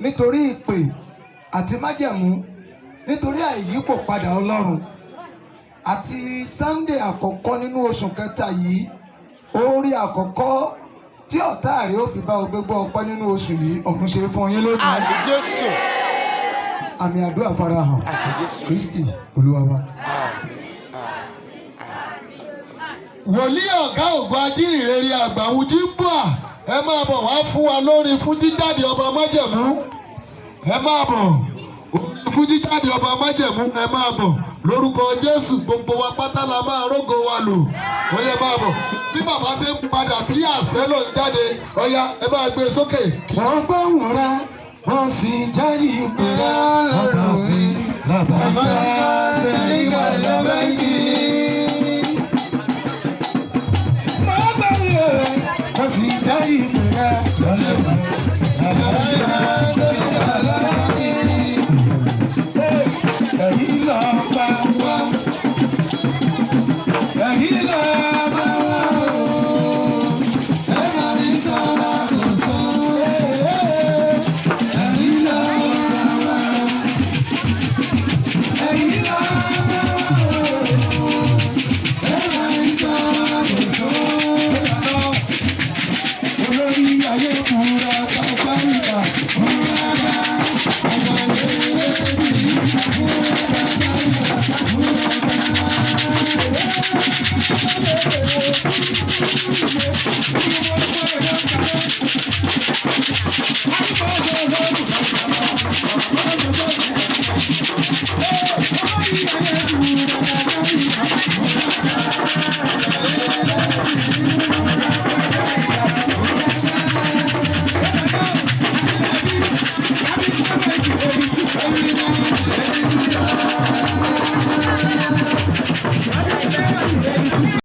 Nítorí ìpè àti májẹ̀mú, nítorí àìyípò padà Ọlọ́run. Àti Sunday àkọ́kọ́ nínú oṣù kẹta yìí, orí àkọ́kọ́ tí ọ̀tá rẹ̀ ó fi bá ọ gbégbá ọpẹ́ nínú oṣù yìí, ọ̀run ṣe fún yín lónìí. Àmín Jésù. Àmì àdúrà farahàn. Àmín Jésù. Kristi Olúwa wa. Àmín, àmín. Wòlíì ọ̀gá ògo, ajínrere àgbà Jímbúà, ẹ máa bọ̀ wá fún wa lórí fún jíjáde ọba májẹ̀mú. Ẹ máa bọ̀, orin fún jíjáde ọba májẹ̀mú, ẹ máa bọ̀. Lórúkọ Jésù, gbogbo wa pátá la máa rógo wa lò. Ó yẹ, máa bọ̀. Bí bàbá ṣe ń padà tí àṣẹ ló ń jáde, ọ̀ya, ẹ máa gbé e sókè. Wọ́n gbóhùn rẹ̀, wọ́n sì jẹ́ ìpè rẹ̀. Bàbá mi, bàbá ìjà, sẹ́yìn wà lábẹ́ yìí. Wọ́n gbóhùn rẹ̀, wọ́n sì jẹ́ ìpè rẹ̀. Bàbá ìjà, sẹ́yìn wà lábẹ́ yìí. Ẹ̀yin lọ́ba wa. Ẹ̀yin lọ́ba wa o. Ẹ máa ní sọ́ra kò sọ. Ẹ̀yin lọ́ba wa. Ẹ̀yin lọ́ba wa o. Ẹ máa ní sọ́ra kò sọ. Olórí ayé kúra bàbá ìgbà kúra bá ọmọ lẹ́yìn kúra bàbá ìgbà kúra bá.